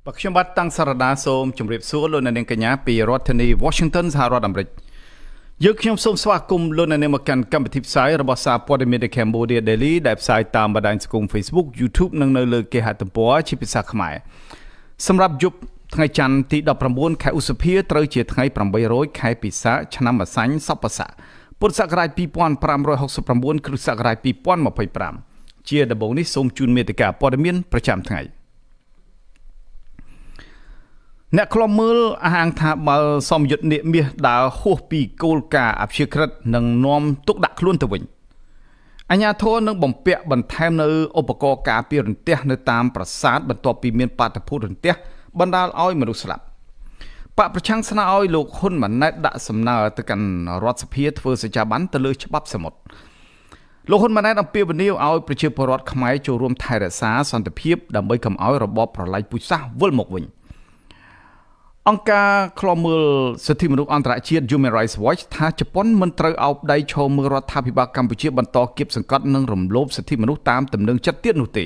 បាទខ្ញុំបាទតាំងសារដាសូមជម្រាបសួរលោកអ្នកនាងកញ្ញាពីរដ្ឋធានី Washington សហរដ្ឋអាមេរិកយើងខ្ញុំសូមស្វាគមន៍លោកអ្នកនាងមកកាន់កម្មវិធីផ្សាយរបស់សារព័ត៌មាន The Cambodia Daily ដែលផ្សាយតាមបណ្ដាញសង្គម Facebook YouTube និងនៅលើគេហទំព័រជាភាសាខ្មែរសម្រាប់យប់ថ្ងៃច័ន្ទទី19ខែឧសភាត្រូវជាថ្ងៃ800ខែពិសាឆ្នាំម្សាញ់សពស័កពុទ្ធសករាជ2569គ្រិស្តសករាជ2025ជាដំបូងនេះសូមជូនមេតិការព័ត៌មានប្រចាំថ្ងៃអ្នកខ្លំមើលអះអាងថាបើសមយុទ្ធនាគមាសដើរហួសពីគោលការណ៍អព្យាក្រឹតនឹងនាំទុកដាក់ខ្លួនទៅវិញអាជ្ញាធរនឹងបំពាក់បន្ថែមនៅឧបករណ៍ការពាររន្ទះនៅតាមប្រាសាទបន្ទាប់ពីមានបាតុភូតរន្ទះបណ្ដាលឲ្យមនុស្សស្លាប់បកប្រឆាំងស្នើឲ្យលោកហ៊ុនម៉ាណែតដាក់សំណើទៅកាន់រដ្ឋសភាធ្វើសេចក្ដីបានទៅលើច្បាប់សមុទ្រលោកហ៊ុនម៉ាណែតអំពាវនាវឲ្យប្រជាពលរដ្ឋខ្មែរចូលរួមថែរក្សាសន្តិភាពដើម្បីកុំឲ្យរបបប្រល័យពូជសាសន៍វិលមកវិញអង្គការឃ្លាំមើលសិទ្ធិមនុស្សអន្តរជាតិ Human Rights Watch ថាជប៉ុនមិនត្រូវអោបដៃឈរមើលរដ្ឋាភិបាលកម្ពុជាបន្តគៀបសង្កត់និងរំលោភសិទ្ធិមនុស្សតាមទំនឹងចិត្តទៀតនោះទេ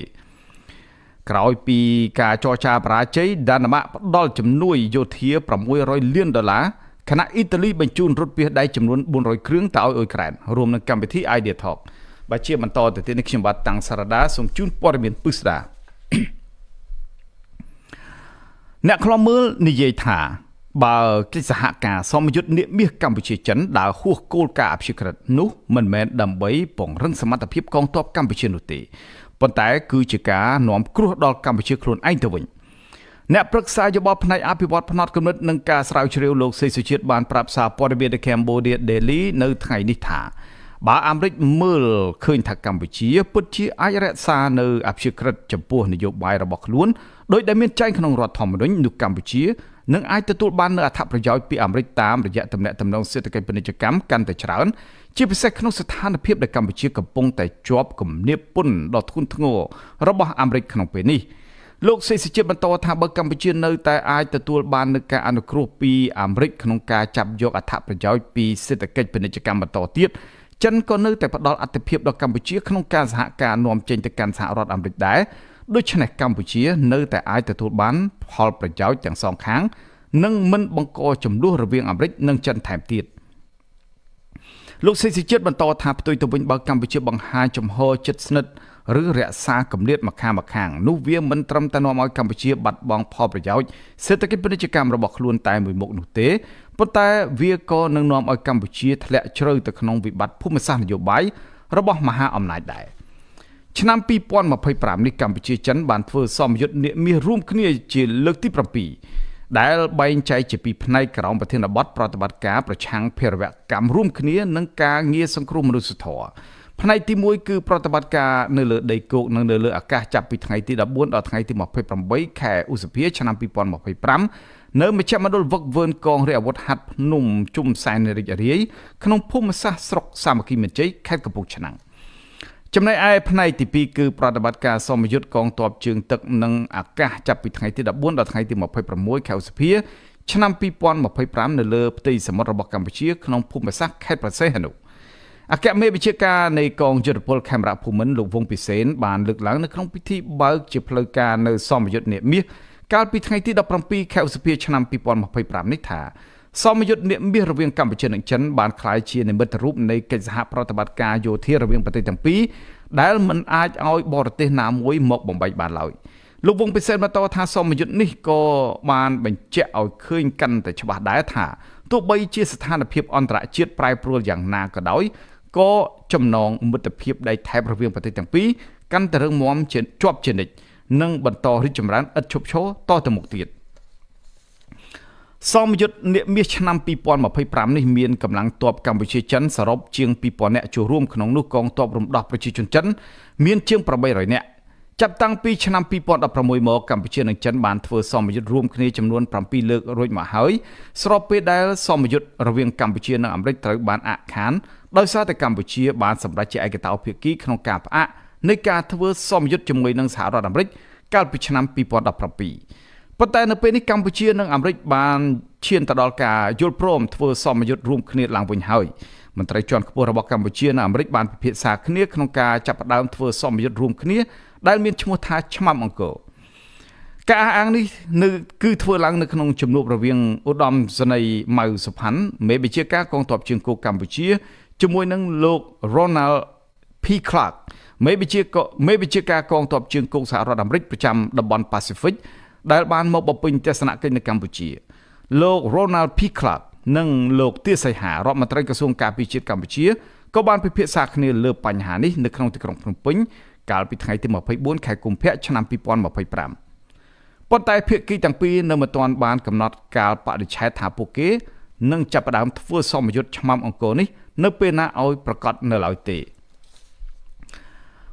ក្រោយពីការចរចាបរាជ័យដាណាម៉ាក់ផ្ដល់ជំនួយយោធា600លានដុល្លារខណៈអ៊ីតាលីបញ្ជូនរថពាសដែកចំនួន400គ្រឿងទៅឲ្យអ៊ុយក្រែនរួមនឹងកម្មវិធី Idea Talk បាទជាបន្តទៅទៀតនេះខ្ញុំបាទតាំងសារដាសូមជូនព័ត៌មានពិស្ដាអ្នកខ្លំមើលនិយាយថាបើកិច្ចសហការសមយុទ្ធនាគមាសកម្ពុជាចិនដើរហួសគោលការណ៍អព្យាក្រឹតនោះមិនមែនដើម្បីពង្រឹងសមត្ថភាពកងទ័ពកម្ពុជានោះទេប៉ុន្តែគឺជាការនាំគ្រោះដល់កម្ពុជាខ្លួនឯងទៅវិញអ្នកប្រឹក្សាយោបល់ផ្នែកអភិវឌ្ឍផ្នត់គំនិតនិងការស្រាវជ្រាវលោកសេសុជាតិបានប្រាប់សារព័ត៌មាន The Cambodia Daily នៅថ្ងៃនេះថាបើអាមេរិកមើលឃើញថាកម្ពុជាពិតជាអាចរក្សានៅអព្យាក្រឹតចំពោះនយោបាយរបស់ខ្លួនដោយដែលមានចែងក្នុងរដ្ឋធម្មនុញ្ញនោះកម្ពុជានឹងអាចទទួលបាននូវអត្ថប្រយោជន៍ពីអាមេរិកតាមរយៈទំនាក់ទំនងសេដ្ឋកិច្ចពាណិជ្ជកម្មកាន់តែច្រើនជាពិសេសក្នុងស្ថានភាពដែលកម្ពុជាកំពុងតែជាប់គំនាបពន្ធដ៏ធ្ងន់ធ្ងររបស់អាមេរិកក្នុងពេលនេះលោកសេសុជាតិបន្តថាបើកម្ពុជានៅតែអាចទទួលបាននូវការអនុគ្រោះពីអាមេរិកក្នុងការចាប់យកអត្ថប្រយោជន៍ពីសេដ្ឋកិច្ចពាណិជ្ជកម្មបន្តទៀតចិនក៏នៅតែផ្ដល់អត្ថិភាពដល់កម្ពុជាក្នុងការសហការនាំចេញទៅកាន់សហរដ្ឋអាមេរិកដែរដូច្នេះកម្ពុជានៅតែអាចទទួលបានផលប្រយោជន៍ទាំងសងខាងនិងមិនបង្កចំនួនរវាងអាមេរិកនិងចិនថែមទៀតលោកសេសុជាតិបន្តថាផ្ទុយទៅវិញបើកម្ពុជាបង្ហាញចំហចិត្តស្និទ្ធឬរក្សាគម្លាតម្ខាងម្ខាងនោះវាមិនត្រឹមតែនាំឲ្យកម្ពុជាបាត់បង់ផលប្រយោជន៍សេដ្ឋកិច្ចពាណិជ្ជកម្មរបស់ខ្លួនតែមួយមុខនោះទេប៉ុន្តែវាក៏នឹងនាំឲ្យកម្ពុជាធ្លាក់ជ្រៅទៅក្នុងវិបត្តិភូមិសាស្ត្រនយោបាយរបស់មហាអំណាចដែរឆ្នាំ2025នេះកម្ពុជាចិនបានធ្វើសមយុទ្ធនាគមាសរួមគ្នាជាលើកទី7ដែលបែងចែកជាពីរផ្នែកក្រោមប្រធានបទប្រតិបត្តិការប្រឆាំងភេរវកម្មរួមគ្នានិងការងារសង្គ្រោះមនុស្សធម៌ផ្នែកទី1គឺប្រតិបត្តិការនៅលើដីគោកនិងនៅលើអាកាសចាប់ពីថ្ងៃទី14ដល់ថ្ងៃទី28ខែឧសភាឆ្នាំ2025នៅមជ្ឈមណ្ឌលវឹកវើនកងរាជអាវុធហត្ថភ្នំជុំសែនរីករាយក្នុងភូមិសាស្ត្រស្រុកសាមគ្គីមានជ័យខេត្តកំពង់ឆ្នាំងចំណែកឯផ្នែកទី2គឺប្រតិបត្តិការសមយុទ្ធកងទ័ពជើងទឹកនិងអាកាសចាប់ពីថ្ងៃទី14ដល់ថ្ងៃទី26ខែឧសភាឆ្នាំ2025នៅលើផ្ទៃសមុទ្ររបស់កម្ពុជាក្នុងភូមិសាស្ត្រខេត្តព្រះសីហនុអគ្គមេបញ្ជាការនៃកងយុទ្ធពលខេមរៈភូមិន្ទលោកវង្សពិសេនបានលើកឡើងនៅក្នុងពិធីបើកជាផ្លូវការនៅសមយុទ្ធនាគមាសកាលពីថ្ងៃទី17ខែឧសភាឆ្នាំ2025នេះថាសមយុទ្ធនាគមាសរវាងកម្ពុជានិងចិនបានក្លាយជានិមិត្តរូបនៃកិច្ចសហប្រតិបត្តិការយោធារវាងប្រទេសទាំងពីរដែលមិនអាចឲ្យបរទេសណាមួយមកបំបែកបានឡើយលោកវង្សពិសេសបន្តថាសមយុទ្ធនេះក៏បានបញ្ជាក់ឲ្យឃើញកាន់តែច្បាស់ដែរថាទោះបីជាស្ថានភាពអន្តរជាតិប្រែប្រួលយ៉ាងណាក៏ដោយក៏ចំណងមិត្តភាពដែកថែបរវាងប្រទេសទាំងពីរកាន់តែរឹងមាំជាជាប់ជានិច្ចនិងបន្តរីកចម្រើនឥតឈប់ឈរតទៅមុខទៀតសមយុទ្ធនាគមាសឆ្នាំ2025នេះមានកម្លាំងទ័ពកម្ពុជាចិនសរុបជាង2000នាក់ចូលរួមក្នុងនោះកងទ័ពរំដោះប្រជាជនចិនមានជាង800នាក់ចាប់តាំងពីឆ្នាំ2016មកកម្ពុជានិងចិនបានធ្វើសមយុទ្ធរួមគ្នាចំនួន7លើករួចមកហើយស្របពេលដែលសមយុទ្ធរវាងកម្ពុជានិងអាមេរិកត្រូវបានអាក់ខានដោយសារតែកម្ពុជាបានសម្រេចជាឯកតោភាគីក្នុងការផ្អាកនៃការធ្វើសមយុទ្ធជាមួយនឹងសហរដ្ឋអាមេរិកកាលពីឆ្នាំ2017ប៉ុន្តែនៅពេលនេះកម្ពុជានិងអាមេរិកបានឈានទៅដល់ការយល់ព្រមធ្វើសមយុទ្ធរួមគ្នាឡើងវិញហើយមន្ត្រីជាន់ខ្ពស់របស់កម្ពុជានិងអាមេរិកបានពិភាក្សាគ្នាក្នុងការចាប់ផ្ដើមធ្វើសមយុទ្ធរួមគ្នាដែលមានឈ្មោះថាឆ្មាំអង្គរ ការអះអាងនេះនៅគឺធ្វើឡើងនៅក្នុងជំនួបរវាងឧត្តមសេនីយ៍ម៉ៅសុផាន់មេបញ្ជាការកងទ័ពជើងគោកកម្ពុជាជាមួយនឹងលោក Ronald P. Clark មេបញ្ជាការកងទ័ពជើងគោកសហរដ្ឋអាមេរិកប្រចាំតំបន់ប៉ាស៊ីហ្វិកដែលបានមកបំពេញទស្សនកិច្ចនៅកម្ពុជាលោក Ronald P. Clark និងលោកទាសីហារដ្ឋមន្ត្រីក្រសួងការពារជាតិកម្ពុជាក៏បានពិភាក្សាគ្នាលើបញ្ហានេះនៅក្នុងទីក្រុងភ្នំពេញកាលពីថ្ងៃទី24ខែកុម្ភៈឆ្នាំ2025ប៉ុន្តែភាគីទាំងពីរនៅមិនទាន់បានកំណត់កាលបរិច្ឆេទថាពួកគេនឹងចាប់ផ្ដើមធ្វើសមយុទ្ធឆ្មាំអង្គរនេះនៅពេលណាឲ្យប្រកាសនៅឡើយទេ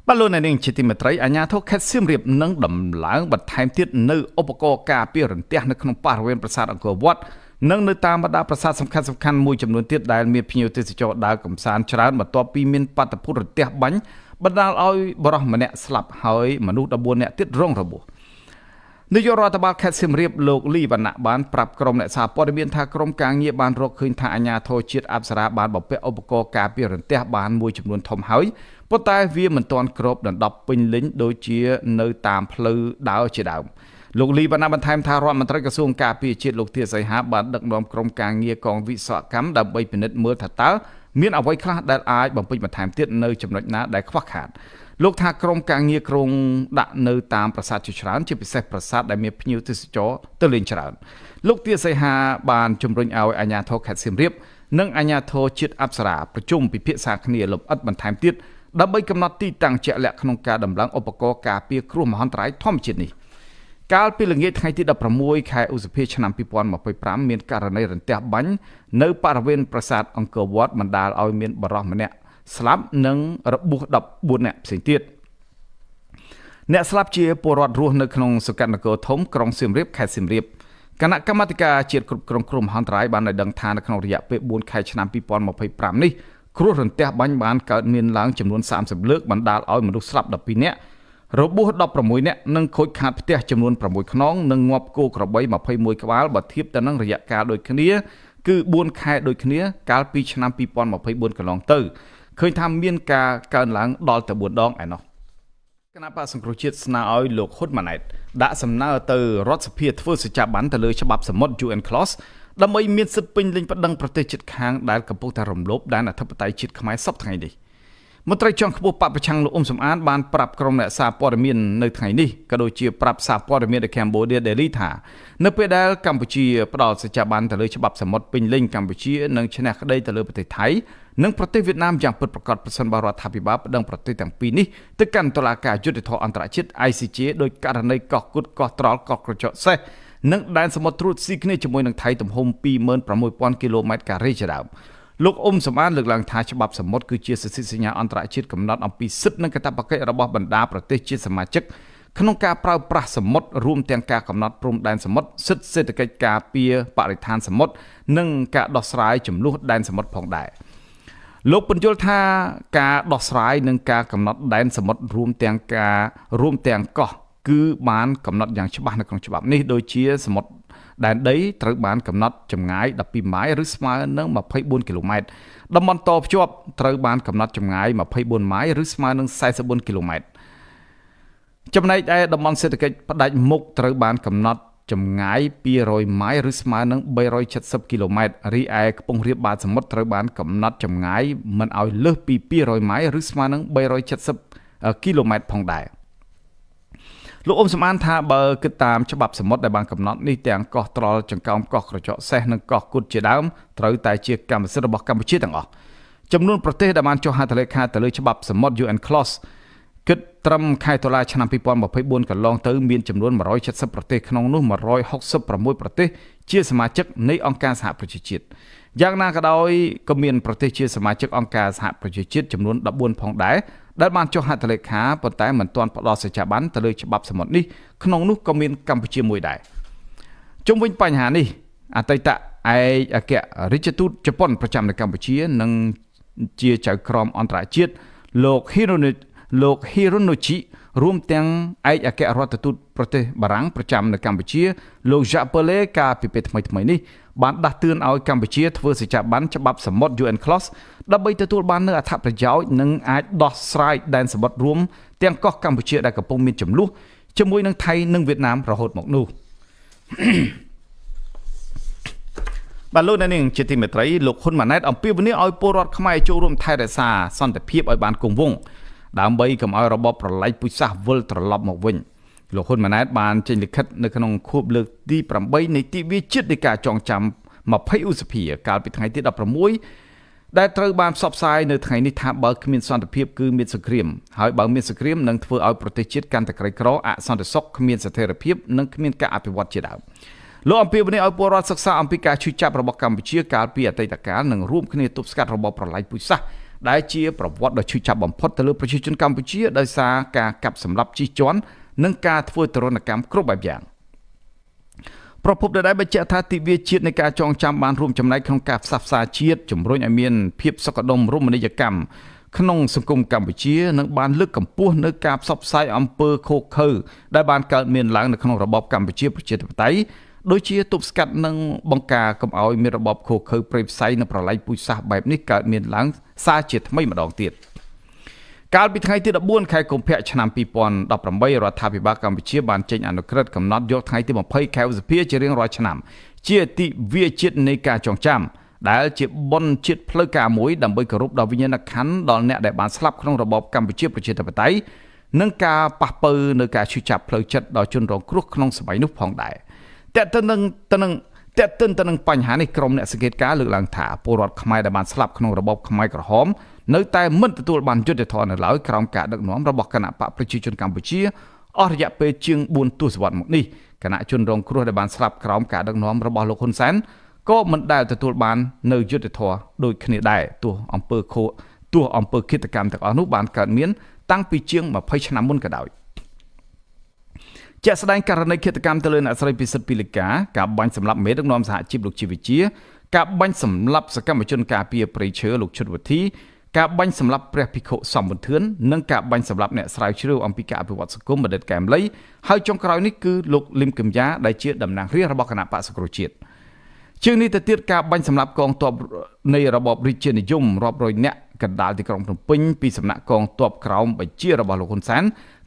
បាទលោកអ្នកនាងជាទីមេត្រីអាជ្ញាធរខេត្តសៀមរាបនឹងដំឡើងបន្ថែមទៀតនៅឧបករណ៍ការពាររន្ទះនៅក្នុងបរិវេណប្រាសាទអង្គរវត្តនិងនៅតាមបណ្ដាប្រាសាទសំខាន់ៗមួយចំនួនទៀតដែលមានភ្ញៀវទេសចរដើរកម្សាន្តច្រើនបន្ទាប់ពីមានបាតុភូតរន្ទះបាញ់បណ្ដាលឲ្យបុរសម្នាក់ស្លាប់ហើយមនុស្ស14នាក់ទៀតរងរបួសនាយករដ្ឋបាលខេត្តសៀមរាបលោកលីវណ្ណៈបានប្រាប់ក្រុមអ្នកសារព័ត៌មានថាក្រុមការងារបានរកឃើញថាអាជ្ញាធរជាតិអប្សរាបានបំពាក់ឧបករណ៍ការពាររន្ទះបានមួយចំនួនធំហើយប៉ុន្តែវាមិនទាន់គ្របដណ្ដប់ពេញលេញដូចជានៅតាមផ្លូវដើរជាដើមលោកលីវណ្ណៈបន្ថែមថារដ្ឋមន្ត្រីក្រសួងការពារជាតិលោកទាសីហាបានដឹកនាំក្រុមការងារកងវិស្វកម្មដើម្បីពិនិត្យមើលថាតើមានអ្វីខ្លះដែលអាចបំពេញបន្ថែមទៀតនៅចំណុចណាដែលខ្វះខាតលោកថាក្រុមការងារក្រុងដាក់នៅតាមប្រាសាទជាច្រើនជាពិសេសប្រាសាទដែលមានភ្ញៀវទេសចរទៅលេងច្រើនលោកទាសីហាបានជំរុញឲ្យអាជ្ញាធរខេត្តសៀមរាបនិងអាជ្ញាធរជាតិអប្សរាប្រជុំពិភាក្សាគ្នាលម្អិតបន្ថែមទៀតដើម្បីកំណត់ទីតាំងជាក់លាក់ក្នុងការដំឡើងឧបករណ៍ការពារគ្រោះមហន្តរាយធម្មជាតិនេះកាលពីល្ងាចថ្ងៃទី16ខែឧសភាឆ្នាំ2025មានករណីរន្ទះបាញ់នៅបរិវេណប្រាសាទអង្គរវត្តបណ្ដាលឲ្យមានបុរសម្នាក់ស្លាប់និងរបួស14នាក់ផ្សេងទៀតអ្នកស្លាប់ជាពលរដ្ឋរស់នៅក្នុងសង្កាត់នគរធំក្រុងសៀមរាបខេត្តសៀមរាបគណៈកម្មាធិការជាតិគ្រប់គ្រងគ្រោះមហន្តរាយបានឲ្យដឹងថានៅក្នុងរយៈពេល4ខែឆ្នាំ2025នេះគ្រោះរន្ទះបាញ់បានកើតមានឡើងចំនួន30លើកបណ្ដាលឲ្យមនុស្សស្លាប់12នាក់របួស16នាក់និងខូចខាតផ្ទះចំនួន6ខ្នងនិងងាប់គោក្របី21ក្បាលបើធៀបទៅនឹងរយៈកាលដូចគ្នាគឺ4ខែដូចគ្នាកាលពីឆ្នាំ2024កន្លងទៅឃើញថាមានការកើនឡើងដល់ទៅ4ដងឯណោះគណៈបក្សសង្គ្រោះជាតិស្នើឲ្យលោកហ៊ុនម៉ាណែតដាក់សំណើទៅរដ្ឋសភាធ្វើសច្ចាប័នទៅលើច្បាប់សមុទ្រ UN Clause ដើម្បីមានសិទ្ធិពេញលេញប្តឹងប្រទេសជិតខាងដែលកំពុងតែរំលោភដែនអធិបតេយ្យជាតិខ្មែរសព្វថ្ងៃនេះមន្ត្រីជាន់ខ្ពស់បក្សប្រឆាំងលោកអ៊ុំសំអានបានប្រាប់ក្រុមអ្នកសារព័ត៌មាននៅថ្ងៃនេះក៏ដូចជាប្រាប់សារព័ត៌មាន The Cambodia Daily ថានៅពេលដែលកម្ពុជាផ្ដល់សច្ចាប័នទៅលើច្បាប់សមុទ្រពេញលេញកម្ពុជានឹងឈ្នះក្តីទៅលើប្រទេសថៃនិងប្រទេសវៀតណាមយ៉ាងពិតប្រាកដប្រសិនបើរដ្ឋាភិបាលប្តឹងប្រទេសទាំងពីរនេះទៅកាន់តុលាការយុត្តិធម៌អន្តរជាតិ ICJ ដោយករណីកោះគុតកោះត្រល់កោះក្រចកសេះនិងដែនសមុទ្រត្រួតស៊ីគ្នាជាមួយនឹងថៃទំហំ 26,000 គីឡូម៉ែត្រការ៉េជាដើមលោកអ៊ុំសំអានលើកឡើងថាច្បាប់សមុទ្រគឺជាសន្ធិសញ្ញាអន្តរជាតិកំណត់អំពីសិទ្ធិនិងកាតព្វកិច្ចរបស់បណ្ដាប្រទេសជាសមាជិកក្នុងការប្រើប្រាស់សមុទ្ររួមទាំងការកំណត់ព្រំដែនសមុទ្រសិទ្ធិសេដ្ឋកិច្ចការពារបរិស្ថានសមុទ្រនិងការដោះស្រាយចំនួនដែនសមុទ្រផងដែរលោកពន្យល់ថាការដោះស្រាយនិងការកំណត់ដែនសមុទ្ររួមទាំងកោះគឺបានកំណត់យ៉ាងច្បាស់នៅក្នុងច្បាប់នេះដូចជាសមុទ្រដែនដីត្រូវបានកំណត់ចម្ងាយ12ម៉ាយឬស្មើនឹង24គីឡូម៉ែត្រតំបន់តភ្ជាប់ត្រូវបានកំណត់ចម្ងាយ24ម៉ាយឬស្មើនឹង44គីឡូម៉ែត្រចំណែកឯតំបន់សេដ្ឋកិច្ចផ្ដាច់មុខត្រូវបានកំណត់ចម្ងាយ200ម៉ាយឬស្មើនឹង370គីឡូម៉ែត្ររីឯខ្ពង់រាបបាតសមុទ្រត្រូវបានកំណត់ចម្ងាយមិនឲ្យលើសពី200ម៉ាយឬស្មើនឹង370គីឡូម៉ែត្រផងដែរលោកអ៊ុំសំអានថាបើគិតតាមច្បាប់សមុទ្រដែលបានកំណត់នេះទាំងកោះត្រល់ចង្កោមកោះក្រចកសេះនិងកោះគុតជាដើមត្រូវតែជាកម្មសិទ្ធិរបស់កម្ពុជាទាំងអស់ចំនួនប្រទេសដែលបានចុះហត្ថលេខាទៅលើច្បាប់សមុទ្រ UN Clause គិតត្រឹមខែតុលាឆ្នាំ2024កន្លងទៅមានចំនួន170ប្រទេសក្នុងនោះ166ប្រទេសជាសមាជិកនៃអង្គការសហប្រជាជាតិយ៉ាងណាក៏ដោយក៏មានប្រទេសជាសមាជិកអង្គការសហប្រជាជាតិចំនួន14ផងដែរដែលបានចុះហត្ថលេខាប៉ុន្តែមិនទាន់ផ្ដល់សច្ចាប័នទៅលើច្បាប់សមុទ្រនេះក្នុងនោះក៏មានកម្ពុជាមួយដែរជុំវិញបញ្ហានេះអតីតឯកអគ្គរដ្ឋទូតជប៉ុនប្រចាំនៅកម្ពុជានិងជាចៅក្រមអន្តរជាតិលោក Hironochi រួមទាំងឯកអគ្គរដ្ឋទូតប្រទេសបារាំងប្រចាំនៅកម្ពុជាលោក Jacques Pelé កាលពីពេលថ្មីៗនេះបានដាស់តឿនឲ្យកម្ពុជាធ្វើសច្ចាប័នច្បាប់សមុទ្រ UN Clause ដើម្បីទទួលបាននូវអត្ថប្រយោជន៍និងអាចដោះស្រាយដែនសមុទ្ររួមទាំងកោះកម្ពុជាដែលកំពុងមានចំនួន ជាមួយនឹងថៃនិងវៀតណាមរហូតមកនោះបាទលោកអ្នកនាងជាទីមេត្រីលោកហ៊ុនម៉ាណែតអំពាវនាវឲ្យពលរដ្ឋខ្មែរចូលរួមថែរក្សាសន្តិភាពឲ្យបានគង់វង្សដើម្បីកុំឲ្យរបបប្រល័យពូជសាសន៍វិលត្រឡប់មកវិញលោកហ៊ុនម៉ាណែតបានចេញលិខិតនៅក្នុងខួបលើកទី8នៃទិវាជាតិនៃការចងចាំ20ឧសភាកាលពីថ្ងៃទី16ដែលត្រូវបានផ្សព្វផ្សាយនៅថ្ងៃនេះថាបើគ្មានសន្តិភាពគឺមានសង្គ្រាមហើយបើមានសង្គ្រាមនឹងធ្វើឲ្យប្រទេសជាតិកាន់តែក្រីក្រអសន្តិសុខគ្មានស្ថិរភាពនិងគ្មានការអភិវឌ្ឍជាដើមលោកអំពាវនាវឲ្យពលរដ្ឋសិក្សាអំពីការឈឺចាប់របស់កម្ពុជាកាលពីអតីតកាលនិងរួមគ្នាទប់ស្កាត់របបប្រល័យពូជសាសន៍ដែលជាប្រវត្តិដ៏ឈឺចាប់បំផុតទៅលើប្រជាជនកម្ពុជាដោយសារការកាប់សម្លាប់ជិះជាន់និងការធ្វើទរណកម្មគ្រប់បែបយ៉ាងប្រភពដដែលបញ្ជាក់ថាទិវាជាតិនៃការចងចាំបានរួមចំណែកក្នុងការផ្សះផ្សាជាតិជំរុញឲ្យមានភាពសុខដុមរមណីយកម្មក្នុងសង្គមកម្ពុជានិងបានលើកកម្ពស់នៅការផ្សព្វផ្សាយអំពើឃោរឃៅដែលបានកើតមានឡើងនៅក្នុងរបបកម្ពុជាប្រជាធិបតេយ្យដូចជាទប់ស្កាត់និងបង្ការកុំឲ្យមានរបបឃោរឃៅព្រៃផ្សៃនិងប្រល័យពូជសាសន៍បែបនេះកើតមានឡើងសារជាថ្មីម្ដងទៀតកាលពីថ្ងៃទី14ខែកុម្ភៈឆ្នាំ2018រដ្ឋាភិបាលកម្ពុជាបានចេញអនុក្រឹត្យកំណត់យកថ្ងៃទី20ខែឧសភាជារៀងរាល់ឆ្នាំជាទិវាជាតិនៃការចងចាំដែលជាបុណ្យជាតិផ្លូវការមួយដើម្បីគោរពដល់វិញ្ញាណក្ខន្ធដល់អ្នកដែលបានស្លាប់ក្នុងរបបកម្ពុជាប្រជាធិបតេយ្យនិងការប៉ះពៅនៅការឈឺចាប់ផ្លូវចិត្តដល់ជនរងគ្រោះក្នុងសម័យនោះផងដែរតើទៅនឹងបញ្ហានេះក្រុមអ្នកសង្កេតការណ៍លើកឡើងថាពលរដ្ឋខ្មែរដែលបានស្លាប់ក្នុងរបបខ្មែរក្រហមនៅតែមិនទទួលបានយុត្តិធម៌នៅឡើយក្រោមការដឹកនាំរបស់គណបក្សប្រជាជនកម្ពុជាអស់រយៈពេលជាង4ទសវត្សរ៍មកនេះគណៈជនរងគ្រោះដែលបានស្លាប់ក្រោមការដឹកនាំរបស់លោកហ៊ុនសែនក៏មិនដែលទទួលបាននៅយុត្តិធម៌ដូចគ្នាដែរទោះអំពើឃាតកម្មទាំងអស់នោះបានកើតមានតាំងពីជាង20ឆ្នាំមុនក៏ដោយជាក់ស្ដែងករណីឃាតកម្មទៅលើអ្នកស្រីពិសិដ្ឋពីលិកាការបាញ់សម្លាប់មេដឹកនាំសហជីពលោកជីវិជាការបាញ់សម្លាប់សកម្មជនការពារព្រៃឈើលោកឈុតវុធីការបាញ់សម្លាប់ព្រះភិក្ខុសំប៊ុនធឿននិងការបាញ់សម្លាប់អ្នកស្រាវជ្រាវអំពីការអភិវឌ្ឍសង្គមបណ្ឌិតកែមលីហើយចុងក្រោយនេះគឺលោកលឹមគឹមយ៉ាដែលជាតំណាងរាស្ត្ររបស់គណបក្សសង្គ្រោះជាតិជាងនេះទៅទៀតការបាញ់សម្លាប់កងទ័ពនៃរបបរាជានិយមរាប់រយនាក់កណ្ដាលទីក្រុងភ្នំពេញពីសំណាក់កងទ័ពក្រោមបញ្ជារបស់លោកហ៊ុនសែន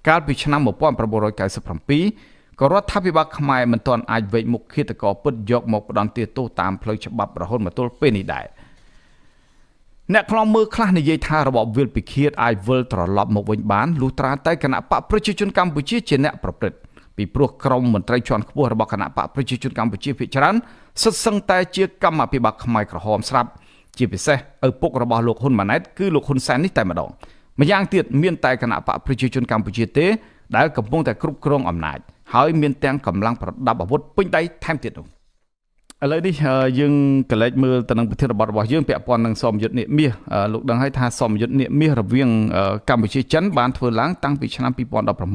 កាលពីឆ្នាំ1997ក៏រដ្ឋាភិបាលខ្មែរមិនទាន់អាចវែកមុខឃាតករពិតយកមកផ្ដន្ទាទោសតាមផ្លូវច្បាប់រហូតមកទល់ពេលនេះដែរអ្នកខ្លំមើលខ្លះនិយាយថារបបវិលពិឃាតអាចវិលត្រឡប់មកវិញបានលុះត្រាតែគណបក្សប្រជាជនកម្ពុជាជាអ្នកប្រព្រឹត្តពីព្រោះក្រុមមន្ត្រីជាន់ខ្ពស់របស់គណបក្សប្រជាជនកម្ពុជាភាគច្រើនសុទ្ធសឹងតែជាកម្មាភិបាលខ្មែរក្រហមស្រាប់ជាពិសេសឪពុករបស់លោកហ៊ុនម៉ាណែតគឺលោកហ៊ុនសែននេះតែម្ដងម្យ៉ាងទៀតមានតែគណបក្សប្រជាជនកម្ពុជាទេដែលកំពុងតែគ្រប់គ្រងអំណាចហើយមានទាំងកម្លាំងប្រដាប់អាវុធពេញដៃថែមទៀតនោះឥឡូវនេះយើងកលេចមើលទៅនឹងប្រធានបទរបស់យើងពាក់ព័ន្ធនឹងសមយុទ្ធនាគមាសលោកដឹងហើយថាសមយុទ្ធនាគមាសរវាងកម្ពុជាចិនបានធ្វើឡើងតាំងពីឆ្នាំ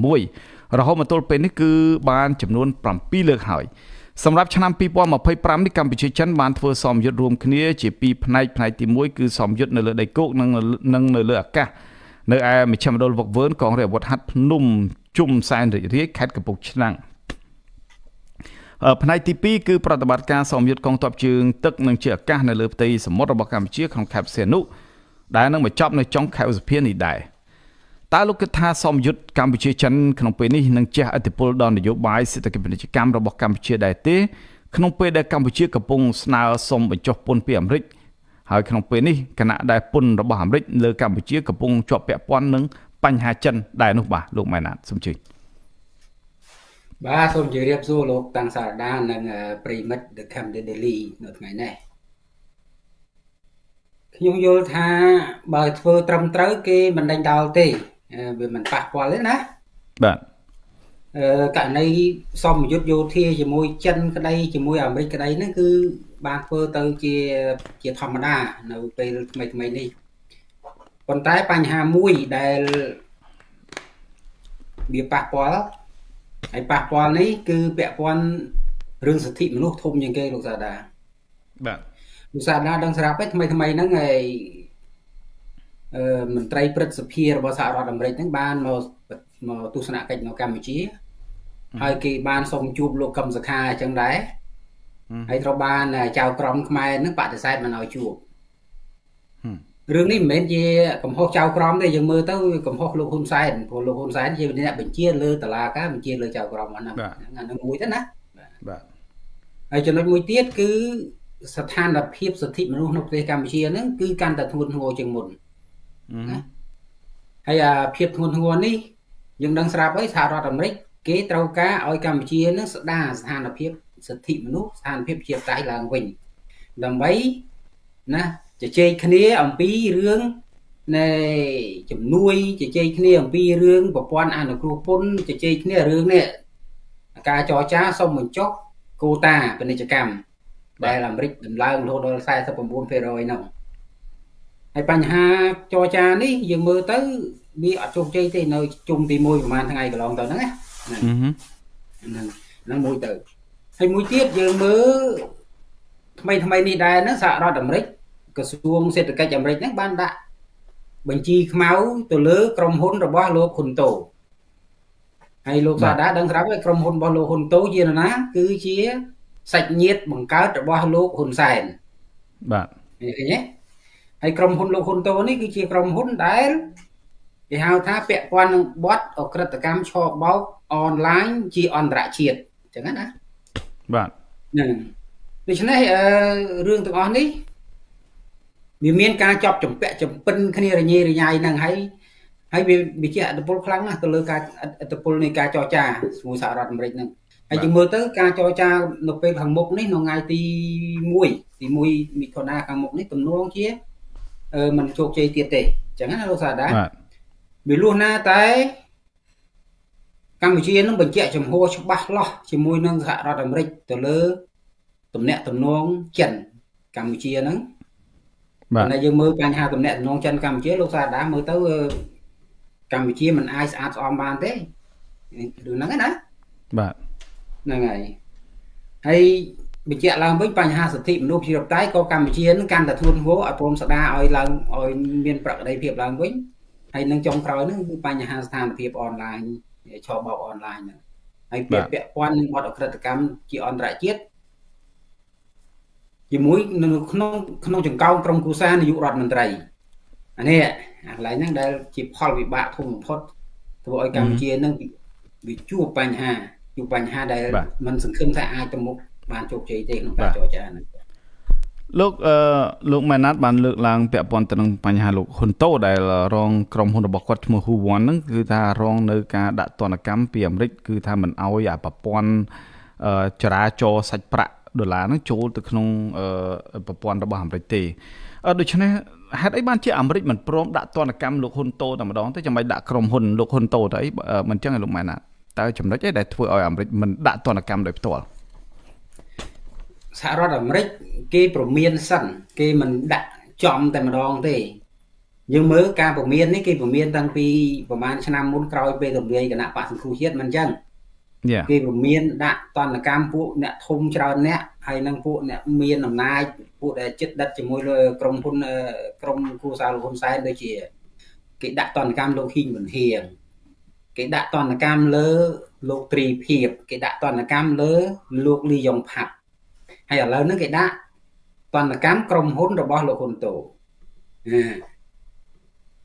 2016រហូតមកទល់ពេលនេះគឺបានចំនួន7លើកហើយសម្រាប់ឆ្នាំ2025នេះកម្ពុជាចិនបានធ្វើសមយុទ្ធរួមគ្នាជាពីរផ្នែកផ្នែកទី1គឺសមយុទ្ធនៅលើដីគោកនិងនៅលើអាកាសនៅឯមជ្ឈមណ្ឌលវឹកវើកងរាជអាវុធហត្ថភ្នំជុំសែនរីករាយខេត្តកំពង់ឆ្នាំងផ្នែកទី2គឺប្រតិបត្តិការសមយុទ្ធកងទ័ពជើងទឹកនិងជាអាកាសនៅលើផ្ទៃសមុទ្ររបស់កម្ពុជាក្នុងខេត្តព្រះសីហនុដែលនឹងបញ្ចប់នៅចុងខែឧសភានេះដែរតើលោកគិតថាសមយុទ្ធកម្ពុជាចិនក្នុងពេលនេះនឹងជះឥទ្ធិពលដល់នយោបាយសេដ្ឋកិច្ចពាណិជ្ជកម្មរបស់កម្ពុជាដែរទេក្នុងពេលដែលកម្ពុជាកំពុងស្នើសុំបញ្ចុះពន្ធពីអាមេរិកហើយក្នុងពេលនេះគណៈដែលពន្ធរបស់អាមេរិកលើកម្ពុជាកំពុងជាប់ពាក់ព័ន្ធនឹងបញ្ហាចិនដែរនោះបាទលោកម៉ែណាតសូមជឿបាទសូមជម្រាបសួរលោកតាំងសារដានិងប្រិមិត្ត The Cambodia Daily នៅថ្ងៃនេះខ្ញុំយល់ថាបើធ្វើត្រឹមត្រូវគេមិនដេញដោលទេវាមិនប៉ះពាល់ទេណាបាទករណីសមយុទ្ធយោធាជាមួយចិនក្តីជាមួយអាមេរិកក្តីហ្នឹងគឺបានធ្វើទៅជាធម្មតានៅពេលថ្មីៗនេះប៉ុន្តែបញ្ហាមួយដែលវាប៉ះពាល់ហើយប៉ះពាល់នេះគឺពាក់ព័ន្ធរឿងសិទ្ធិមនុស្សធំជាងគេលោកសាដាបាទលោកសាដាដឹងស្រាប់ហើយថ្មីៗហ្នឹងហើយមន្ត្រីព្រឹទ្ធសភារបស់សហរដ្ឋអាមេរិកហ្នឹងបានមកទស្សនកិច្ចនៅកម្ពុជាហើយគេបានសុំជួបលោកកឹមសុខាអញ្ចឹងដែរហើយត្រូវបានចៅក្រមខ្មែរហ្នឹងបដិសេធមិនឲ្យជួប រឿងនេះមិនមែនជាកំហុសចៅក្រមទេយើងមើលទៅកំហុសលោកហ៊ុនសែនព្រោះលោកហ៊ុនសែនជាអ្នកបញ្ជាលើតឡាការបញ្ជាលើចៅក្រមហ្នឹងអាហ្នឹងមួយទៅណាបាទហើយចំណុចមួយទៀតគឺស្ថានភាពសិទ្ធិមនុស្សនៅប្រទេសកម្ពុជាហ្នឹងគឺកាន់តែធ្ងន់ធ្ងរជាងមុនណាហើយអាភាពធ្ងន់ធ្ងរនេះយើងដឹងស្រាប់ហើយសហរដ្ឋអាមេរិកគេត្រូវការឲ្យកម្ពុជានឹងស្ដារស្ថានភាពសិទ្ធិមនុស្សស្ថានភាពប្រជាធិបតេយ្យឡើងវិញដើម្បីណាជជែកគ្នាអំពីរឿងនៃជំនួយជជែកគ្នាអំពីរឿងប្រព័ន្ធអនុគ្រោះពន្ធជជែកគ្នារឿងនេះការចរចាសុំបញ្ចុះកូតាពាណិជ្ជកម្មដែលអាមេរិកដំឡើងរហូតដល់ 49% ហ្នឹងហើយបញ្ហាចរចានេះយើងមើលទៅវាអត់ជោគជ័យទេនៅជុំទី1ប្រហែលថ្ងៃកន្លងទៅហ្នឹងណាហ្នឹងមួយទៅហើយមួយទៀតយើងមើលថ្មីថ្មីនេះដែរហ្នឹងសហរដ្ឋអាមេរិកក្រសួងសេដ្ឋកិច្ចអាមេរិកហ្នឹងបានដាក់បញ្ជីខ្មៅទៅលើក្រុមហ៊ុនរបស់លោកហ៊ុនតូហើយលោកសាដាដឹងស្រាប់ហើយក្រុមហ៊ុនរបស់លោកហ៊ុនតូជានរណាគឺជាសាច់ញាតិបង្កើតរបស់លោកហ៊ុនសែនបាទឃើញទេហើយក្រុមហ៊ុនលោកហ៊ុនតូនេះគឺជាក្រុមហ៊ុនដែលគេហៅថាពាក់ព័ន្ធនឹងបទអក្រិតកម្មឆបោកអនឡាញជាអន្តរជាតិអញ្ចឹងណាបាទហ្នឹងដូច្នេះរឿងទាំងអស់នេះវាមានការចប់ចម្ពាក់ចម្ពិនគ្នារញ៉េរញ៉ៃហ្នឹងហើយហើយវាជាឥទ្ធិពលខ្លាំងណាស់ទៅលើការឥទ្ធិពលនៃការចរចាជាមួយសហរដ្ឋអាមេរិកហ្នឹងហើយយើងមើលទៅការចរចានៅពេលខាងមុខនេះនៅថ្ងៃទី1មិថុនាខាងមុខនេះទំនងជាមិនជោគជ័យទៀតទេអញ្ចឹងណាលោកសាដាវាលុះណាតែកម្ពុជានឹងបញ្ជាក់ចំហច្បាស់លាស់ជាមួយនឹងសហរដ្ឋអាមេរិកទៅលើទំនាក់ទំនងចិនកម្ពុជាហ្នឹងបាទតែយើងមើលបញ្ហាទំនាក់ទំនងចិនកម្ពុជាលោកសាដាមើលទៅកម្ពុជាមិនអាចស្អាតស្អំបានទេរឿងហ្នឹងណាបាទហ្នឹងហើយហើយបញ្ជាក់ឡើងវិញបញ្ហាសិទ្ធិមនុស្សប្រជាធិបតេយ្យក៏កម្ពុជានឹងកាន់តែធ្ងន់ធ្ងរអត់ព្រមស្ដារឲ្យឡើងឲ្យមានប្រក្រតីភាពឡើងវិញហើយនឹងចុងក្រោយហ្នឹងគឺបញ្ហាស្ថានភាពអនឡាញឆបោកអនឡាញហ្នឹងហើយពាក់ព័ន្ធនឹងបទអក្រិតកម្មជាអន្តរជាតិជាមួយនៅក្នុងចង្កោមក្រុមគ្រួសារនាយករដ្ឋមន្ត្រីអានេះអាកន្លែងហ្នឹងដែលជាផលវិបាកធំបំផុតធ្វើឲ្យកម្ពុជានឹងវាជួបបញ្ហាដែលមិនសង្ឃឹមថាអាចទៅមុខបានជោគជ័យទេក្នុងការចរចាហ្នឹងលោកលោកម៉ែណាតបានលើកឡើងពាក់ព័ន្ធទៅនឹងបញ្ហាលោកហ៊ុនតូដែលរងក្រុមហ៊ុនរបស់គាត់ឈ្មោះហ៊ូវ៉ាន់ហ្នឹងគឺថារងនៅការដាក់ទណ្ឌកម្មពីអាមេរិកគឺថាមិនអោយអាប្រព័ន្ធចរាចរសាច់ប្រាក់ដុល្លារហ្នឹងចូលទៅក្នុងប្រព័ន្ធរបស់អាមេរិកទេដូច្នេះហេតុអីបានជាអាមេរិកមិនព្រមដាក់ទណ្ឌកម្មលោកហ៊ុនតូតែម្ដងទេចាំបាច់ដាក់ក្រុមហ៊ុនលោកហ៊ុនតូទៅអីមិនចឹងឯលោកម៉ែណាតតើចំណុចអីដែលធ្វើឲ្យអាមេរិកមិនដាក់ទណ្ឌកម្មដោយផ្ទាល់សហរដ្ឋអាមេរិកគេព្រមានសិនគេមិនដាក់ចំតែម្ដងទេយើងមើលការព្រមាននេះគេព្រមានតាំងពីប្រហែលឆ្នាំមុនក្រោយពេលរំលាយគណៈបក្សសង្គ្រោះជាតិមិនចឹងគេព្រមានដាក់ទណ្ឌកម្មពួកអ្នកធំច្រើនអ្នកហើយនិងពួកអ្នកមានអំណាចពួកដែលជិតដិតជាមួយលើក្រុមហ៊ុនក្រុមគ្រួសារលោកហ៊ុនសែនដូចជាគេដាក់ទណ្ឌកម្មលោកហ៊ីងប៊ុនហៀងគេដាក់ទណ្ឌកម្មលើលោកទ្រីភាពគេដាក់ទណ្ឌកម្មលើលោកលីយ៉ុងផាត់ហើយឥឡូវហ្នឹងគេដាក់ទណ្ឌកម្មក្រុមហ៊ុនរបស់លោកហ៊ុនតូ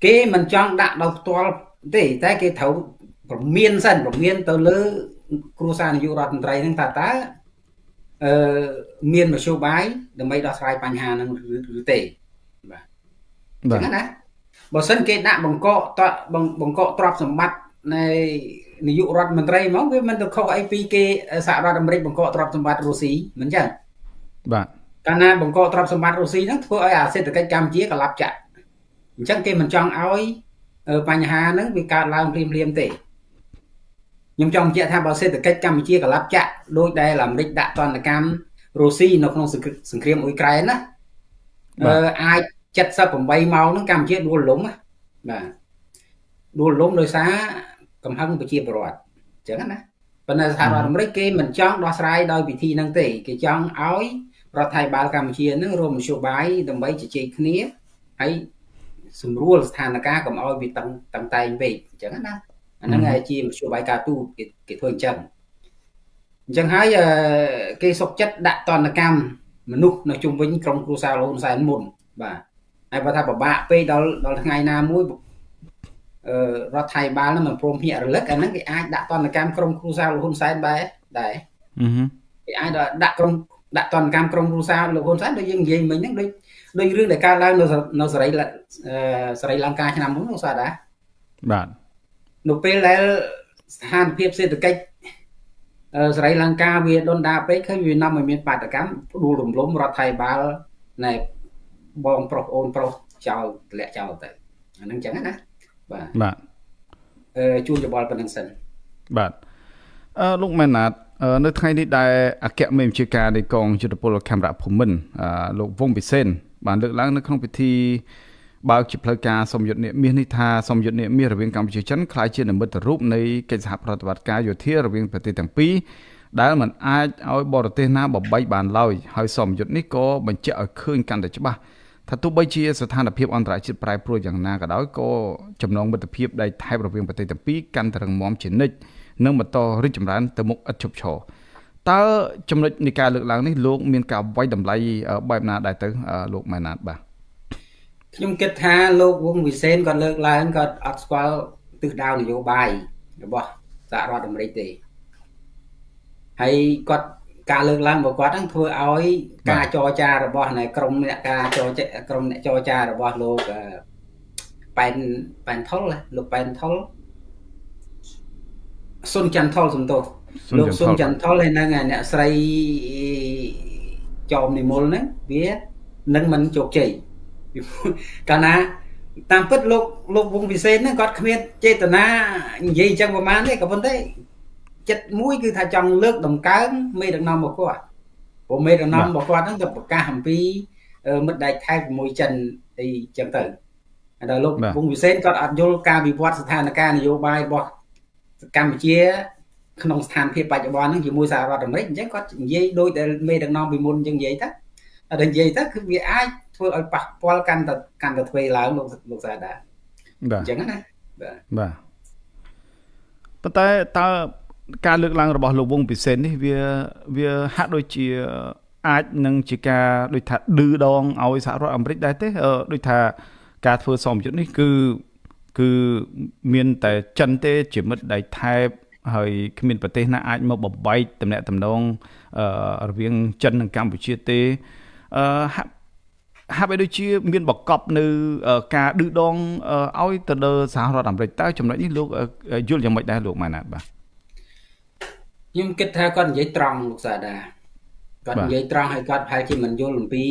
គេមិនចង់ដាក់ដោយផ្ទាល់ទេតែគេត្រូវព្រមានសិនព្រមានទៅលើគ្រួសារនាយករដ្ឋមន្ត្រីហ្នឹងថាតើមានមធ្យោបាយដើម្បីដោះស្រាយបញ្ហាហ្នឹងឬទេបាទអញ្ចឹងណាបើសិនគេដាក់បង្កកទ្រព្យសម្បត្តិនៃនាយករដ្ឋមន្ត្រីហ្មងវាមិនទៅខុសអីពីគេសហរដ្ឋអាមេរិកបង្កកទ្រព្យសម្បត្តិរុស្ស៊ីមិនចឹងបាទកាលណាបង្កកទ្រព្យសម្បត្តិរុស្ស៊ីហ្នឹងធ្វើឲ្យអាសេដ្ឋកិច្ចកម្ពុជាកលាប់ចាក់អញ្ចឹងគេមិនចង់ឲ្យបញ្ហាហ្នឹងវាកើតឡើងភ្លាមៗទេខ្ញុំចង់បញ្ជាក់ថាបើសេដ្ឋកិច្ចកម្ពុជាកលាប់ចាក់ដោយដែលអាមេរិកដាក់ទណ្ឌកម្មរុស្ស៊ីនៅក្នុងសង្គ្រាមអ៊ុយក្រែនណាអាច78ម៉ោងហ្នឹងកម្ពុជាដួលលំណាបាទដួលលំដោយសារកំហឹងប្រជាពលរដ្ឋអញ្ចឹងណាប៉ុន្តែសហរដ្ឋអាមេរិកគេមិនចង់ដោះស្រាយដោយវិធីហ្នឹងទេគេចង់ឲ្យរដ្ឋាភិបាលកម្ពុជាហ្នឹងរួមមធ្យោបាយដើម្បីជជែកគ្នាហើយសម្រួលស្ថានភាពកុំឲ្យវាតឹងតែងពេកអញ្ចឹងណាអាហ្នឹងឯជាមធ្យោបាយការទូតគេធ្វើអញ្ចឹងអញ្ចឹងហើយគេសុកចិត្តដាក់ទណ្ឌកម្មមនុស្សនៅជុំវិញក្រុមគ្រួសារលោកហ៊ុនសែនមុនបាទ ហើយបើថាពិបាកពេកដល់ដល់ថ្ងៃណាមួយរដ្ឋាភិបាលនឹងមិនព្រមភ្ញាក់រលឹកអាហ្នឹងគេអាចដាក់ទណ្ឌកម្មក្រុមគ្រួសារលោកហ៊ុនសែនដែរដែរគេអាចដាក់ក្រុមដាក់ទណ្ឌកម្មក្រុមគ្រួសារលោកហ៊ុនសែនដូចយើងនិយាយមិញហ្នឹងដូចដូចរឿងដែលកើតឡើងនៅនៅសេរីសេរីលង្កាឆ្នាំមុនលោកសាដាបាទនៅពេលដែលស្ថានភាពសេដ្ឋកិច្ចសេរីលង្កាវាដុនដាពេកឃើញវានាំឲ្យមានបាតកម្មផ្ដួលរំលំរដ្ឋាភិបាលណែបងប្រុសអូនប្រុសចោលតម្លាក់ចោលទៅអាហ្នឹងចឹងណាបាទបាទជួនយោបល់ប៉ុណ្្នឹងសិនបាទលោកម៉ែនណាតនៅថ្ងៃនេះដែលអគ្គមេបញ្ជាការនៃកងយុទ្ធពលខេមរៈភូមិន្ទលោកវង្សពិសេនបានលើកឡើងនៅក្នុងពិធីបើកជាផ្លូវការសម្ពយុទ្ធនាគមាសនេះថាសម្ពយុទ្ធនាគមាសរវាងកម្ពុជាចិនក្លាយជានិមិត្តរូបនៃកិច្ចសហប្រតិបត្តិការយោធារវាងប្រទេសទាំងពីរដែលមិនអាចឲ្យបរទេសណាបំបីបានឡើយហើយសម្ពយុទ្ធនេះក៏បញ្ជាក់ឲ្យឃើញកាន់តែច្បាស់ថាទោះបីជាស្ថានភាពអន្តរជាតិប្រែប្រួលយ៉ាងណាក៏ដោយក៏ចំណងមិត្តភាពដែលថែបរវាងប្រទេសទាំងពីរកាន់តែរឹងមាំជានិច្ចនិងបន្តរីកចម្រើនទៅមុខឥតឈប់ឈរតើចំណុចនៃការលើកឡើងនេះលោកមានការវាយតម្លៃបែបណាដែរទៅលោកម៉ែនណាតបាទខ្ញុំគិតថាលោកវង្សវិសេនគាត់លើកឡើងគាត់អត់ស្គាល់ទិសដៅនយោបាយរបស់សហរដ្ឋអាមេរិកទេហើយគាត់ការលើកឡើងរបស់គាត់ហ្នឹងធ្វើឲ្យការចរចារបស់នៃក្រុមអ្នកការចរចាក្រុមអ្នកចរចារបស់លោកប៉ែនប៉ែនថុលលោកប៉ែនថុលសុនចន្ទថុលសំទោសលោកសុនចន្ទថុលហើយនឹងអ្នកស្រីចោមនិមលហ្នឹងវានឹងមិនជោគជ័យកាលណាតាមពិតលោកលោកវង្សពិសេសហ្នឹងគាត់គ្មានចេតនានិយាយអញ្ចឹងប្រហែលទេក៏ប៉ុន្តែចិត្តមួយគឺថាចង់លើកតម្កើងមេដឹកនាំរបស់គាត់ព្រោះមេដឹកនាំរបស់គាត់ហ្នឹងទៅប្រកាសអំពីមិត្តដែកថែបជាមួយចិនអីចឹងទៅដល់លោកវង្សពិសេសគាត់អត់យល់ការវិវត្តស្ថានភាពនយោបាយរបស់កម្ពុជាក្នុងស្ថានភាពបច្ចុប្បន្នហ្នឹងជាមួយសហរដ្ឋអាមេរិកអញ្ចឹងគាត់និយាយដូចដែលមេដឹកនាំពីមុនអញ្ចឹងនិយាយទៅតែនិយាយទៅគឺវាអាចធ្វើឲ្យប៉ះពាល់កាន់តែកាន់តែទ្វេឡើងលោកលោកសាដាបាទអញ្ចឹងណាបាទបាទប៉ុន្តែតើការលើកឡើងរបស់លោកវង្សពិសេសនេះវាវាហាក់ដូចជាអាចនឹងជាការដូចថាឌឺដងឲ្យសហរដ្ឋអាមេរិកដែរទេដូចថាការធ្វើសម្ពយុទ្ធនេះគឺគឺមានតែចិនទេជាមិត្តដៃថែបហើយគ្មានប្រទេសណាអាចមកបំបែកតំណែងតំណងរវាងចិននិងកម្ពុជាទេហាក់ហាក់បីដូចជាមានបកប់នៅការឌឺដងឲ្យទៅលើសហរដ្ឋអាមេរិកតើចំណុចនេះលោកយល់យ៉ាងម៉េចដែរលោកម៉ែនណាតបាទខ្ញុំគិតថាគាត់និយាយត្រង់លោកសាដាគាត់និយាយត្រង់ហើយគាត់ប្រហែលជាមិនយល់អំពី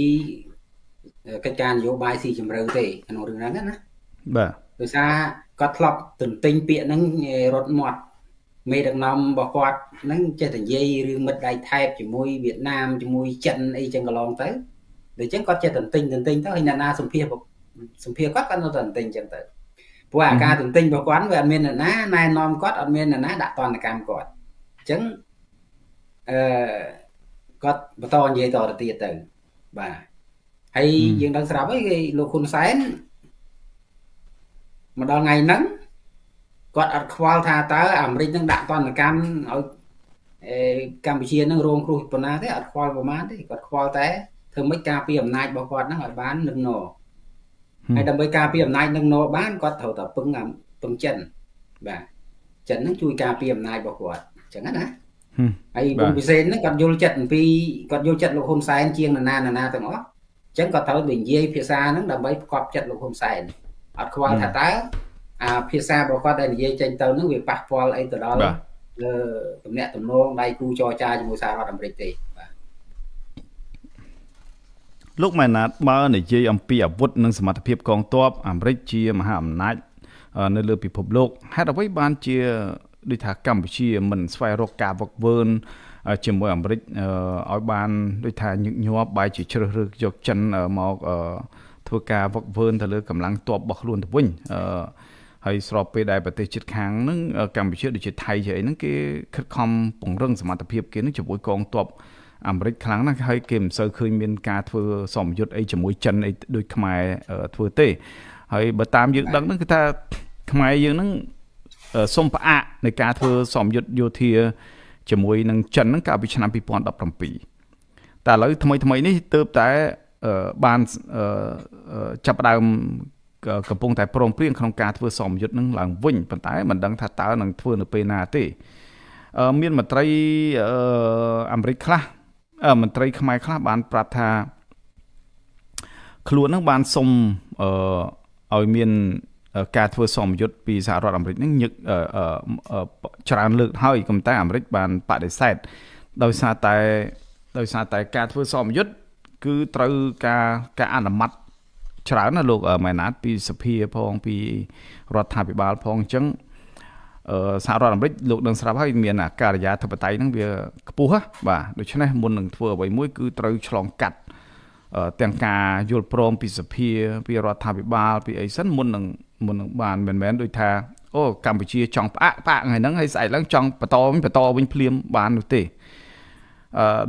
កិច្ចការនយោបាយស៊ីជម្រៅទេក្នុងរឿងហ្នឹងណាបាទដោយសារគាត់ធ្លាប់ទន្ទិញពាក្យហ្នឹងរត់មាត់មេដឹកនាំរបស់គាត់ហ្នឹងចេះតែនិយាយរឿងមិត្តដៃថែបជាមួយវៀតណាមជាមួយចិនអីចឹងកន្លងទៅដូច្នេះគាត់ចេះទន្ទិញទន្ទិញទៅហើយអ្នកណាសម្ភារសម្ភារគាត់គាត់នៅតែទន្ទិញចឹងទៅព្រោះអាការទន្ទិញរបស់គាត់វាអត់មានអ្នកណាណែនាំគាត់អត់មានអ្នកណាដាក់ទណ្ឌកម្មគាត់អញ្ចឹងអឺគាត់បន្តនិយាយតទៅទៀតទៅបាទហើយយើងដឹងស្រាប់ហើយគេលោកហ៊ុនសែនមកដល់ថ្ងៃហ្នឹងគាត់អត់ខ្វល់ថាតើអាមេរិកនឹងដាក់ទណ្ឌកម្មឲ្យកម្ពុជានឹងរងគ្រោះប៉ុណ្ណាទេអត់ខ្វល់ប្រមាណទេគាត់ខ្វល់តែធ្វើម៉េចការពារអំណាចរបស់គាត់ហ្នឹងឲ្យបាននឹងណហើយដើម្បីការពារអំណាចនឹងណបានគាត់ត្រូវតែពឹងពឹងចិនបាទចិនហ្នឹងជួយការពារអំណាចរបស់គាត់អញ្ចឹងណាហើយវង្សពិសេសហ្នឹងគាត់យល់ចិត្តអំពីគាត់យល់ចិត្តលោកហ៊ុនសែនជាងនរណានរណាទាំងអស់អញ្ចឹងគាត់ត្រូវនិយាយភាសាហ្នឹងដើម្បីផ្គប់ចិត្តលោកហ៊ុនសែនអត់ខ្វល់ថាតើអាភាសារបស់គាត់ដែលនិយាយចេញទៅហ្នឹងវាប៉ះពាល់អីទៅដល់ទំនាក់ទំនងដៃគូចរចាជាមួយសហរដ្ឋអាមេរិកទេបាទលោកម៉ែនណាតបើនិយាយអំពីអាវុធនិងសមត្ថភាពកងទ័ពអាមេរិកជាមហាអំណាចនៅលើពិភពលោកហេតុអ្វីបានជាដូចថាកម្ពុជាមិនស្វែងរកការវឹកវើជាមួយអាមេរិកឲ្យបានដូចថាញឹកញាប់បែរជាជ្រើសរើសយកចិនមកធ្វើការវឹកវើទៅលើកម្លាំងទ័ពរបស់ខ្លួនទៅវិញហើយស្របពេលដែលប្រទេសជិតខាងហ្នឹងកម្ពុជាដូចជាថៃជាអីហ្នឹងគេខិតខំពង្រឹងសមត្ថភាពគេហ្នឹងជាមួយកងទ័ពអាមេរិកខ្លាំងណាស់ហើយគេមិនសូវឃើញមានការធ្វើសម្ពយុទ្ធអីជាមួយចិនអីដូចខ្មែរធ្វើទេហើយបើតាមយើងដឹងហ្នឹងគឺថាខ្មែរយើងហ្នឹងសូមផ្អាកនៃការធ្វើសម្ពយុទ្ធយោធាជាមួយនឹងចិនហ្នឹងកាលពីឆ្នាំ2017តែឥឡូវថ្មីថ្មីនេះទើបតែ បានចាប់ផ្ដើមកំពុងតែព្រមព្រៀងក្នុងការធ្វើសមយុទ្ធនឹងឡើងវិញប៉ុន្តែមិនដឹងថាតើនឹងធ្វើនៅពេលណាទេមានមន្ត្រីអាមេរិកខ្លះមន្ត្រីខ្មែរខ្លះបានប្រាប់ថាខ្លួននឹងបានសុំឲ្យមានការធ្វើសមយុទ្ធពីសហរដ្ឋអាមេរិកនឹងញឹកច្រើនលើកហើយក៏តែអាមេរិកបានបដិសេធដោយសារតែការធ្វើសមយុទ្ធគឺត្រូវការអនុម័តច្រើនណាលោកម៉ែណាតពីសភាផងពីរដ្ឋាភិបាលផងអញ្ចឹងសហរដ្ឋអាមេរិកលោកដឹងស្រាប់ហើយមានការិយាធិបតេយ្យហ្នឹងវាខ្ពស់បាទដូច្នេះមុននឹងធ្វើអ្វីមួយគឺត្រូវឆ្លងកាត់ទាំងការយល់ព្រមពីសភាពីរដ្ឋាភិបាលពីអីសិនមុននឹងបានមិនមែនដូចថាអូកម្ពុជាចង់ផ្អាកថ្ងៃហ្នឹងហើយស្អែកឡើងចង់បន្តវិញភ្លាមបាននោះទេ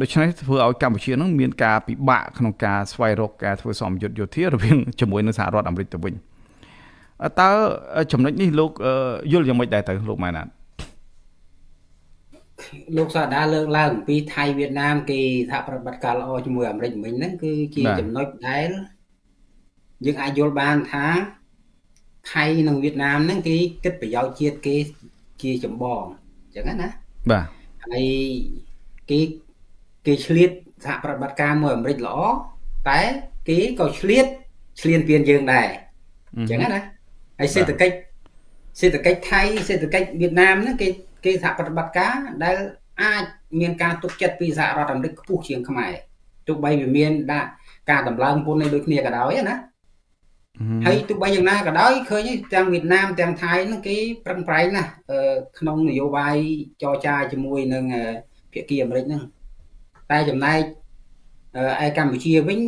ដូច្នេះធ្វើឲ្យកម្ពុជានឹងមានការពិបាកក្នុងការស្វែងរកការធ្វើសមយុទ្ធយោធារវាងជាមួយនឹងសហរដ្ឋអាមេរិកទៅវិញតើចំណុចនេះលោកយល់យ៉ាងម៉េចដែរទៅលោកម៉ែណាតលោកសាដាលើកឡើងអំពីថៃវៀតណាមគេសហប្រតិបត្តិការល្អជាមួយអាមេរិកមិញហ្នឹងគឺជាចំណុចដែលយើងអាចយល់បានថាថៃនិងវៀតណាមហ្នឹងគេគិតប្រយោជន៍ជាតិគេជាចម្បងអញ្ចឹងណាបាទហើយគេឆ្លៀតសហប្រតិបត្តិការមួយអាមេរិកល្អតែគេក៏ឆ្លៀតឈ្លានពានយើងដែរអញ្ចឹងណាហើយសេដ្ឋកិច្ចថៃសេដ្ឋកិច្ចវៀតណាមហ្នឹងគេសហប្រតិបត្តិការដែលអាចមានការទុកចិត្តពីសហរដ្ឋអាមេរិកខ្ពស់ជាងខ្មែរទោះបីវាមានដាក់ការតម្លើងពន្ធនេះដូចគ្នាក៏ដោយណាហើយទោះបីយ៉ាងណាក៏ដោយឃើញទាំងវៀតណាមទាំងថៃហ្នឹងគេប្រឹងប្រែងណាស់ក្នុងនយោបាយចរចាជាមួយនឹងភាគីអាមេរិកហ្នឹងតែចំណែកឯកម្ពុជាវិញ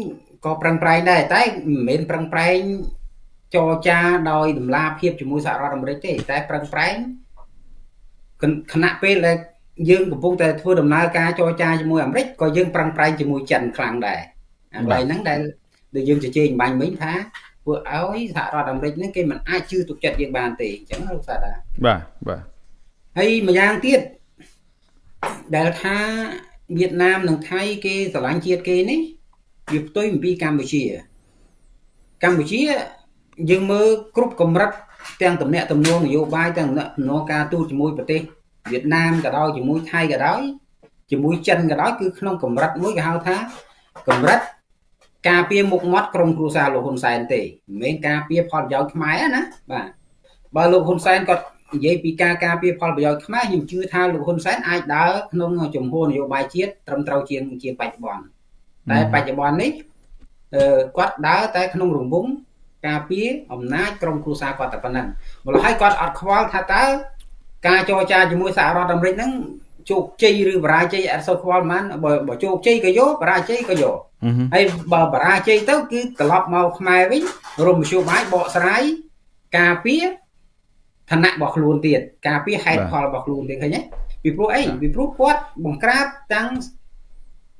ក៏ប្រឹងប្រែងដែរតែមិនមែនប្រឹងប្រែងចរចាដោយតម្លាភាពជាមួយសហរដ្ឋអាមេរិកទេតែប្រឹងប្រែងខណៈពេលដែលយើងកំពុងតែធ្វើដំណើរការចរចាជាមួយអាមេរិកក៏យើងប្រឹងប្រែងជាមួយចិនខ្លាំងដែរអាកន្លែងហ្នឹងដែលយើងជជែកបាញ់មិញថាធ្វើឲ្យសហរដ្ឋអាមេរិកហ្នឹងគេមិនអាចជឿទុកចិត្តយើងបានទេអញ្ចឹងលោកសាដាបាទបាទហើយម្យ៉ាងទៀតដែលថាវៀតណាមនិងថៃគេស្រឡាញ់ជាតិគេនេះវាផ្ទុយអំពីកម្ពុជាយើងមើលគ្រប់កម្រិតទាំងទំនាក់ទំនងនយោបាយទាំងទំនាក់ទំនងការទូតជាមួយប្រទេសវៀតណាមក៏ដោយជាមួយថៃក៏ដោយជាមួយចិនក៏ដោយគឺក្នុងកម្រិតមួយគេហៅថាកម្រិតការពារមុខមាត់ក្រុមគ្រួសារលោកហ៊ុនសែនទេមិនមែនការពារផលប្រយោជន៍ខ្មែរណាបាទបើលោកហ៊ុនសែនគាត់និយាយពីការការពារផលប្រយោជន៍ខ្មែរខ្ញុំជឿថាលោកហ៊ុនសែនអាចដើរក្នុងជំហរនយោបាយជាតិត្រឹមត្រូវជាងបច្ចុប្បន្នតែបច្ចុប្បន្ននេះគាត់ដើរតែក្នុងរង្វង់ការពារអំណាចក្រុមគ្រួសារគាត់តែប៉ុណ្ណឹងម្ល៉េះហើយគាត់អត់ខ្វល់ថាតើការចរចាជាមួយសហរដ្ឋអាមេរិកហ្នឹងជោគជ័យឬបរាជ័យអត់សូវខ្វល់ប៉ុន្មានបើជោគជ័យក៏យកបរាជ័យក៏យកហើយបើបរាជ័យទៅគឺត្រឡប់មកខ្មែរវិញរមមធ្យោបាយបកស្រាយការពារឋានៈរបស់ខ្លួនទៀតការពារហេតុផលរបស់ខ្លួនទៀតឃើញទេពីព្រោះអីពីព្រោះគាត់បង្ក្រាបទាំង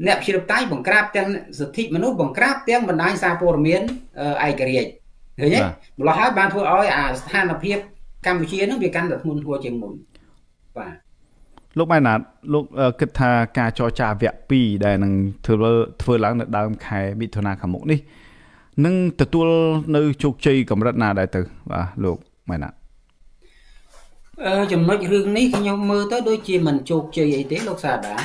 អ្នកប្រជាធិបតេយ្យបង្ក្រាបទាំងសិទ្ធិមនុស្សបង្ក្រាបទាំងបណ្ដាញសារព័ត៌មានឯករាជ្យឃើញទេម្ល៉េះហើយបានធ្វើឲ្យអាស្ថានភាពកម្ពុជានឹងវាកាន់តែធ្ងន់ធ្ងរជាងមុនបាទលោកម៉ែណាតលោកគិតថាការចរចាវគ្គ2ដែលនឹងធ្វើឡើងនៅដើមខែមិថុនាខាងមុខនេះនឹងទទួលនៅជោគជ័យកម្រិតណាដែរទៅបាទលោកម៉ែណាតចំណុចរឿងនេះខ្ញុំមើលទៅដូចជាមិនជោគជ័យអីទេលោកសាដា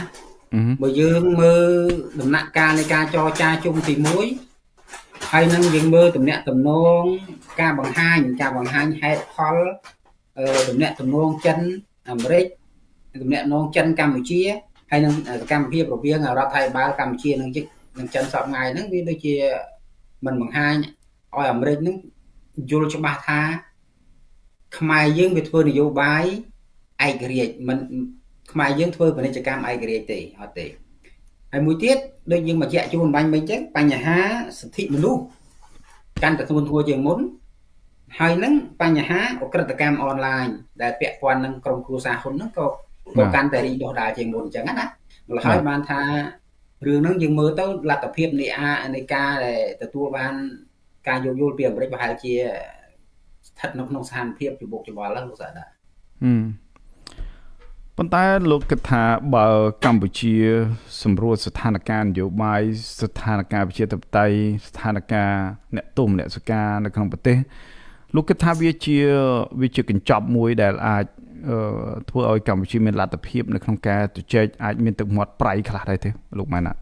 បើយើងមើលដំណាក់កាលនៃការចរចាជុំទី1ហើយនឹងយើងមើលទំនាក់ទំនងការបង្ហាញហេតុផលទំនាក់ទំនងចិនអាមេរិកទំនាក់ទំនងចិនកម្ពុជាហើយនឹងសកម្មភាពរវាងរដ្ឋាភិបាលកម្ពុជានិងចិនសព្វថ្ងៃហ្នឹងវាដូចជាមិនបង្ហាញឲ្យអាមេរិកហ្នឹងយល់ច្បាស់ថាខ្មែរយើងវាធ្វើនយោបាយឯករាជ្យមិនខ្មែរយើងធ្វើពាណិជ្ជកម្មឯករាជ្យទេអត់ទេហើយមួយទៀតដូចយើងបញ្ជាក់ជូនបាញ់មិញចឹងបញ្ហាសិទ្ធិមនុស្សកាន់តែធ្ងន់ធ្ងរជាងមុនហើយនឹងបញ្ហាឧក្រិដ្ឋកម្មអនឡាញដែលពាក់ព័ន្ធនឹងក្រុមគ្រួសារហ៊ុនហ្នឹងក៏កាន់តែរីកដុះដាលជាងមុនអញ្ចឹងណាម្ល៉េះហើយបានថារឿងហ្នឹងយើងមើលទៅលទ្ធភាពនៃការដែលទទួលបានការយោគយល់ពីអាមេរិកប្រហែលជាស្ថិតនៅក្នុងស្ថានភាពច្របូកច្របល់ហ្នឹងលោកសាដា ប៉ុ ប៉ុន្តែលោកគិតថាបើកម្ពុជាសម្រួលស្ថានភាពនយោបាយស្ថានភាពប្រជាធិបតេយ្យស្ថានភាពអ្នកទោសអ្នកសការនៅក្នុងប្រទេសលោកគិតថាវាជាកញ្ចប់មួយដែលអាចធ្វើឲ្យកម្ពុជាមានលទ្ធភាពនៅក្នុងការជជែកអាចមានទឹកមាត់ប្រៃខ្លះដែរទេលោកម៉ែនណា?